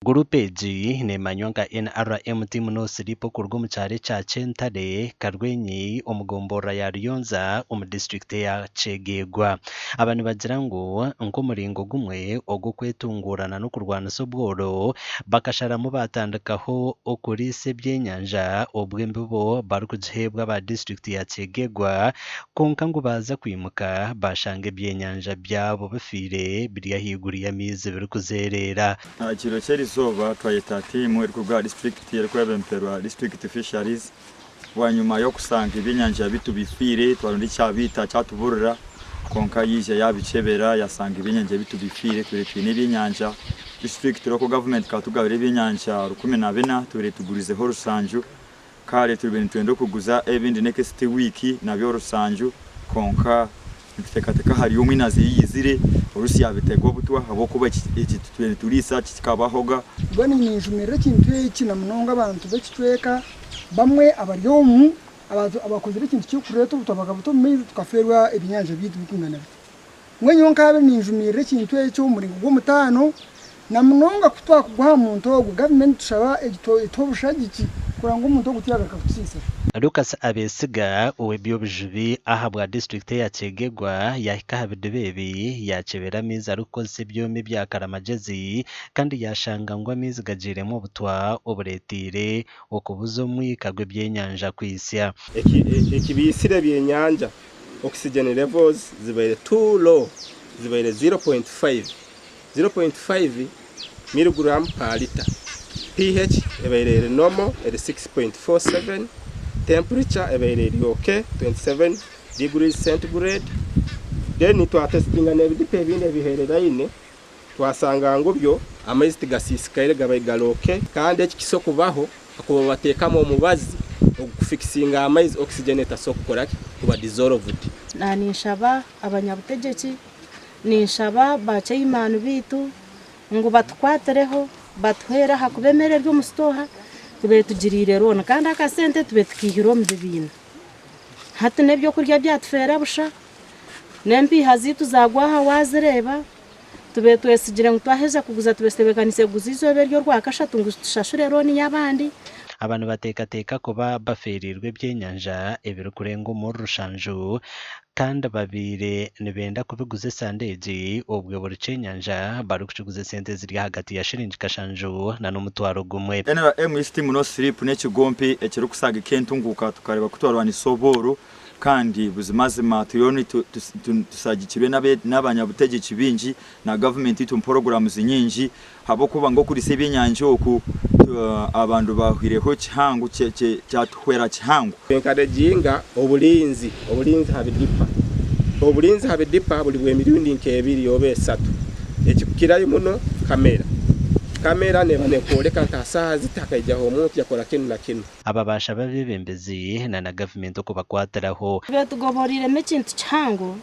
Guruupu egi neemanywa nka NRM Team No Sleep okuruga omu kyaro ekya Kyentare, Karwenyi omu gomborora ya Ruyonza omu disiturikiti eya Kyegegwa. Aba nibagira ngu nk'omuringo gumwe ogw'okwetunguura na n'okurwanisa obworo, bakasharamu baatandikaho okuriisa ebyenyanja obwo embibo barikugiheebwa aba disiturikiti ya Kyegegwa kwonka ngu baaza kwimuka baashanga ebyenyanja byabo bifiire biri ahaiguru y'amaizi birikuzeereera. Aha kiro ky'erizooba twayeta tiimu erikuruga aha disiturikiti erikwebemberwa District Fisheries bwanyima y'okusanga ebyenyanja bitu bifiire twaronda ekyabiita kyatuburira kwonka yaija yabikyebera yasanga ebyenyanja bitu bifiire tubaire twine ebyenyanja disiturikiti local government ekatugabira ebyenyanja 14 tubaire tugurizeho rusanju Kare turibe nitwenda okuguza ebindi next week nabyo rusanju kwonka nitutekateka hariyo omwinazi eyiyizire orusi yabitega obutwa ahabwokuba eki tutwire nituriisa kikabahoga. Mbwenu ninjumirira ekintu eki na munonga abantu b'ekicweka bamwe abari omu abantu abakozire ekintu ky'okureeta obutwa bakabuta omu maizi tukafeerwa ebyenyanja byaitu birikwingana biti. Mbwenu nyowe nkaabaire ninjumirira ekintu ekyo omu muringo gw'omutaano na munonga ku twakugwa aha muntu ogwo, gavumenti nitushaba etuhe obushagiki kureba ngu omuntu ogwo tiyagaruka kutusiisira. Lucas Abesiga ow'eby'obujubi ahabwa disiturikiti eya Kyegegwa yaahika aha bidiba ebi yaakyebera amaizi arikukozesa ebyoma ebya karamagyezi kandi yaashanga ngu amaizi gagiiremu obutwa obureeteire okubuza omwika gw'ebyenyanja kwitsya. Ekibiisire ebyenyanja Oxygen levels zibaire too low, zibaire 0.5, 0.5 milligram per litre. PH ebaire eri normal eri 6.47, temperature ebaire eri ok 27 degrees centigrade. Then twatesitinga n'ebidipa ebindi ebihereraine twasanga ngu byo amaizi tigasisikaire gabaire gari ok. Kandi eki kiso kubaho Ahakuba bateekamu omubazi ogukufikisinga amaizi oxygen etasobola kukora ki? Kuba dissolved. Na ninshaba abanyabutegyeki, ninshaba ba chairman baitu ngu batukwatireho batuhwere ahakuba emere eri omu sitooha tubaire tugiriire looni kandi akasente tubaire tukaihire omu bibiina. Hati n'ebyokurya byatufeera busha, n'empiiha zaitu zaagwa aha waazireeba. Tube twesigire ngu twaheza kuguza tube tutebeekanise kuguza eizooba eryo Orwakashatu ngu tushashure looni y'abandi. Aba nibateekateeka kuba bafeereirwe ebyenyanja ebirikurenga omuri rushanju kandi babaire nibenda kubiguza esande egi obwe buri kyenyanja barikukiguza esente eziri ahagati ya shiringi kashanju na n'omutwaro gumwe. NRM East No Sleep n'ekigombe ekirikusagika entunguuka tukareeba ku twarwanisa obworo Kandi buzimazima turiyo tusagikirwe n'abanyabutegyeki baingi na gavumenti yaitu omu poroguramuzi nyingi ahabw'okuba ngu okuriisa ebyenyanja oku abantu bahwireho kihango kyatuhwera kihango. Enkareginga oburinzi oburinzi ha bidipa Oburinzi ha bidipa buri bw'emirundi nk'ebiri oba esatu. Ekikukirayo muno kamera. Kamera neeba nekwoleka nka ha saaha ziti hakaijaho omuntu yakora kinu na kinu. Aba baashaba abeebembezi na na gavumenti okubakwatiraho. Betugoboreiremu ekintu kihango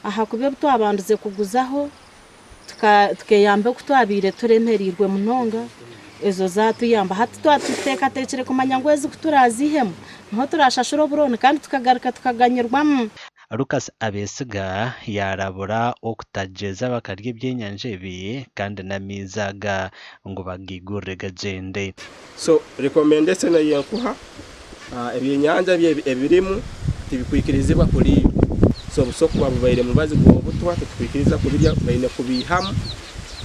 ahakuba ebi twabandize kuguzaho tukeyamba oku twabaire turemereirwe munonga ezo zatuyamba. Hati twaba tuteekateekire kumanya ngu ezi ku turaziihemu niho turashashure oburooni kandi tukagaruka tukaganyirwamu. Lucas Abesiga yaarabura okutagyeza bakarya ebyenyanja ebi kandi n'amaizi aga ngu bagaigurire gagyende. So recommendation eyenkuha ebyenyanja ebirimu tibikwikirizibwa kuriibwa. So busokuba bubaire mubazi gwobutwa titukwikiriza kubirya baine kubiihamu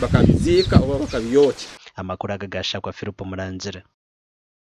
bakabiziika oba bakabyokya. Amakuru aga gashakwa Philip Murangira.